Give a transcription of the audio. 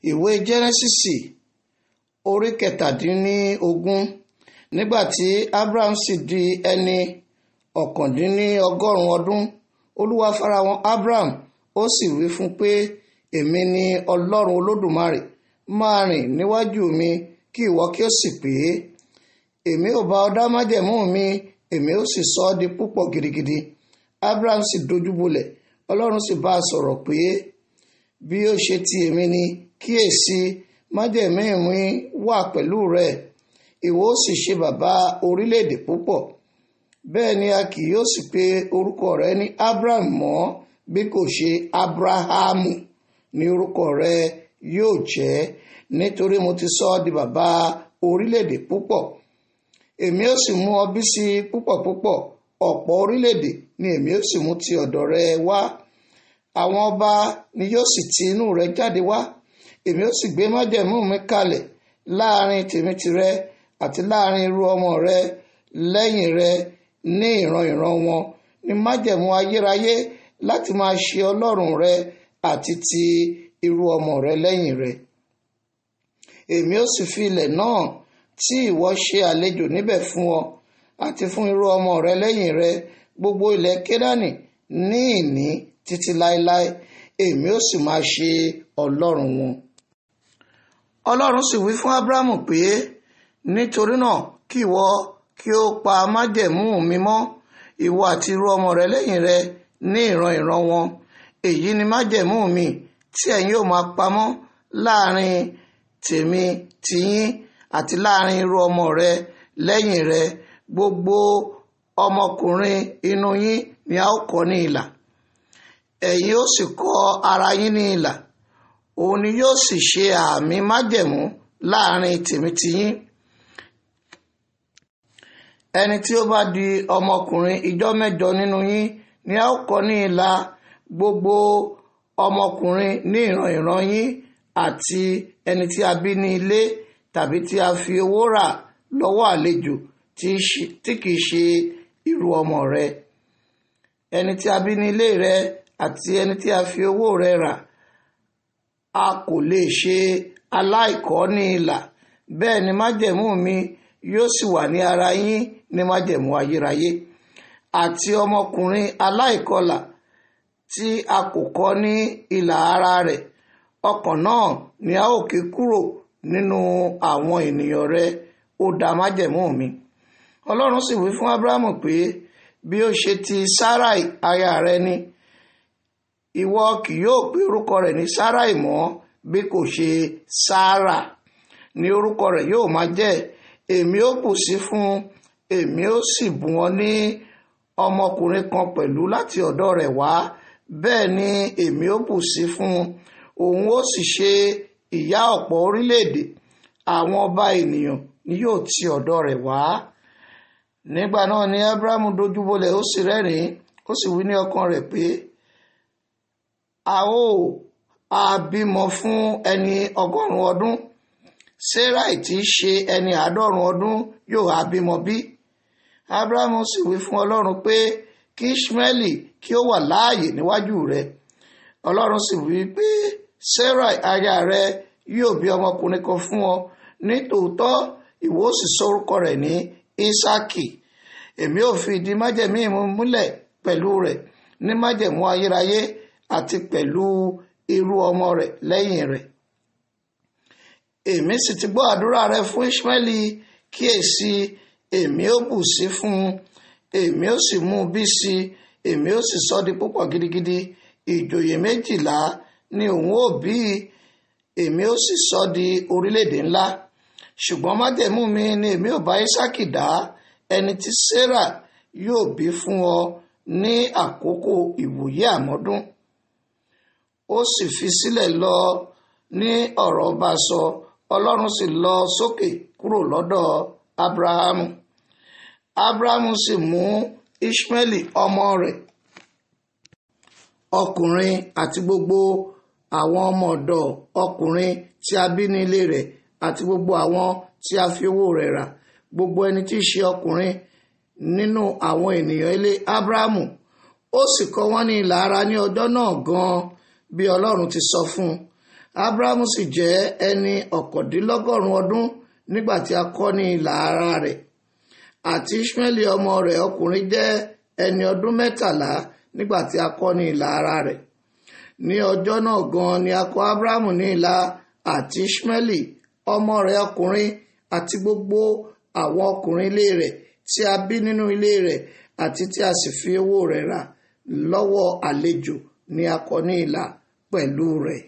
Ìwé Jẹ́nẹ́sísì orí 17. Nígbà tí Abraham sì di ẹni 99 ọdún, Olúwa farahàn Abraham, ó sì wí fún un pé, Èmi ni Ọlọ́run Olódùmarè, máa rìn níwájú mi kí ìwọ kí ó sì pé. Èmi ó bá ọ dá májẹ̀mú mi, èmi ó sì sọ ọ́ di púpọ̀ gidigidi. Abraham sì dojúbolẹ̀, Ọlọ́run sì bá a sọ̀rọ̀ pé, bí ó ṣe ti èmi ni, kíyèsí, májẹ̀mú mi wà pẹ̀lú rẹ, ìwọ ó sì ṣe bàbá orílẹ̀-èdè púpọ̀. Bẹ́ẹ̀ ni a kì yóò sì pe orúkọ rẹ ní Abraham mọ́, bí kò ṣe Abrahamu ní orúkọ rẹ yóò jẹ́, nítorí mo ti sọ ọ́ di bàbá orílẹ̀-èdè púpọ̀. Èmi ó sì mú ọ bí sí púpọ̀ púpọ̀, ọ̀pọ̀ orílẹ̀-èdè ni èmi ó sì mú ti ọ̀dọ̀ rẹ wá. Àwọn ọba ni yóò sì ti inú rẹ jáde wá. Èmi ó sì gbé májẹ̀mú mi kalẹ̀ láàrin tèmi tìrẹ àti láàrin irú ọmọ rẹ lẹ́yìn rẹ ní ìran ìran wọn, ní májẹ̀mú ayérayé láti máa ṣe Ọlọ́run rẹ àti ti irú ọmọ rẹ lẹ́yìn rẹ. Èmi ó sì fi ilẹ̀ náà tí ìwọ ṣe àlejò níbẹ̀ fún ọ àti fún irú ọmọ rẹ lẹ́yìn rẹ, gbogbo ilẹ̀ Kénáánì ní ìní títí láéláé. Èmi ó sì máa ṣe Ọlọ́run wọn. Ọlọ́run sì wí fún Ábúráhámù pé, nítorí náà kí ìwọ kí ó pa májẹ̀mú mi mọ́, ìwọ àti irú ọmọ rẹ lẹ́yìn rẹ ní ìran ìran wọn. Èyí ni májẹ̀mú mi tí ẹ̀yin ó máa pamọ́ láàrin tèmi tiyín àti láàrin irú ọmọ rẹ lẹ́yìn rẹ. Gbogbo ọmọkùnrin inú yín ni a ó kọ ní ilà. Ẹ̀yin ó sì kọ ara yín ní ilà. Òun ni yóò sì ṣe àmì májẹ̀mú láàrin tèmi tiyín. Ẹni tí ó bá di ọmọkùnrin ijọ́ mẹ́jọ nínú yín ni a ó kọ ní ilà, gbogbo ọmọkùnrin ní ìran ìran yín, àti ẹni tí a bí ní ilé tàbí tí a fi owó rà lọ́wọ́ àlejò tí kìí ṣe irú ọmọ rẹ. Ẹni tí a bí ní ilé rẹ àti ẹni tí a fi owó rẹ rà, a kò lè ṣe aláìkọ́ ní ilà. Bẹ́ẹ̀ ni májẹ̀mú mi yóò sì wà ní ara yín ní májẹ̀mú ayérayé. Àti ọmọkùnrin aláìkọlà tí a kò kọ́ ní ilà ara rẹ̀, ọkàn náà ni a ó ké kúrò nínú àwọn ènìyàn rẹ, ó dá májẹ̀mú mi. Ọlọ́run sì wí fún Ábúráhámù pé, bí ó ṣe ti Sáráì aya rẹ ni, ìwọ kì yóò pe orúkọ rẹ̀ ní Sáráì mọ́, bí kò ṣe Sárà ní orúkọ rẹ̀ yóò máa jẹ́. Èmi ó bù sí fún, èmi ó sì bùn ọ ní ọmọkùnrin kan pẹ̀lú láti ọ̀dọ̀ rẹ̀ wá. Bẹ́ẹ̀ ni èmi ó bù sí fún, òun ó sì ṣe ìyá ọ̀pọ̀ orílẹ̀-èdè. Àwọn ọba ènìyàn ni yóò ti ọ̀dọ̀ rẹ̀ wá. Nígbà náà ni Ábúráhámù dojúbolẹ̀, ó sì rẹ́rìn-ín, ó sì wí ní ọkàn rẹ̀ pé, a ó á bímọ fún ẹni 100 ọdún? Séráì tí í ṣe ẹni 90 ọdún yóò á bímọ bí? Ábúráhámù sì wí fún Ọlọ́run pé, kí Iṣmaeli kí ó wà láàyè níwájú rẹ. Ọlọ́run sì wí pé, Séráì aya rẹ yóò bí ọmọkùnrin kan fún ọ, ní tòótọ́ ìwọ ó sì sọ orúkọ rẹ̀ ní Ísákì. Èmi ó fi ìdí májẹ̀mú mi múlẹ̀ pẹ̀lú rẹ̀ ní májẹ̀mú ayérayé àti pẹ̀lú irú ọmọ rẹ̀ lẹ́yìn rẹ̀. Èmi sì ti gbọ́ àdúrà rẹ fún Iṣmaeli, kíyèsí, èmi ó bù sí fún un, èmi ó sì mú un bí sí, èmi ó sì sọ di púpọ̀ gidigidi. Ìjòyè 12 ni òun ó bí, èmi ó sì sọ di orílẹ̀-èdè ńlá. Ṣùgbọ́n májẹ̀mú mi ni èmi ó bá Ísákì dá, ẹni tí Sárà yóò bí fún ọ ní àkókò ìwòyí àmọ́dún. Ó sì fi sílẹ̀ lọ ní ọ̀rọ̀ ọba sọ, Ọlọ́run sì lọ sókè kúrò lọ́dọ̀ Ábúráhámù. Ábúráhámù sì mú Iṣmaeli ọmọ rẹ̀ ọkùnrin àti gbogbo àwọn ọmọ ọ̀dọ̀ ọkùnrin tí a bí ní ilé rẹ̀ àti gbogbo àwọn tí a fi owó rẹ̀ rà, gbogbo ẹni tí í ṣe ọkùnrin nínú àwọn ènìyàn ilé Ábúráhámù. Ó sì kọ wọ́n ní ilà ara ní ọjọ́ náà gan-an bí Ọlọ́run ti sọ fún un. Abrahamu sì jẹ́ ẹni 99 ọdún nígbà tí a kọ́ ní ilà ara rẹ̀. Àti Ishmaeli ọmọ rẹ̀ ọkùnrin jẹ́ ẹni ọdún 13 nígbà tí a kọ́ ní ilà ara rẹ̀. Ní ọjọ́ náà gan ni a kọ Abrahamu ní ilà àti Ishmaeli ọmọ rẹ̀ ọkùnrin àti gbogbo àwọn ọkùnrin ilé rẹ̀ tí a bí nínú ilé rẹ̀ àti tí a sì fi owó rẹ̀ rà lọ́wọ́ àlejò ni a kọ ní ilà pẹ̀lú rẹ̀.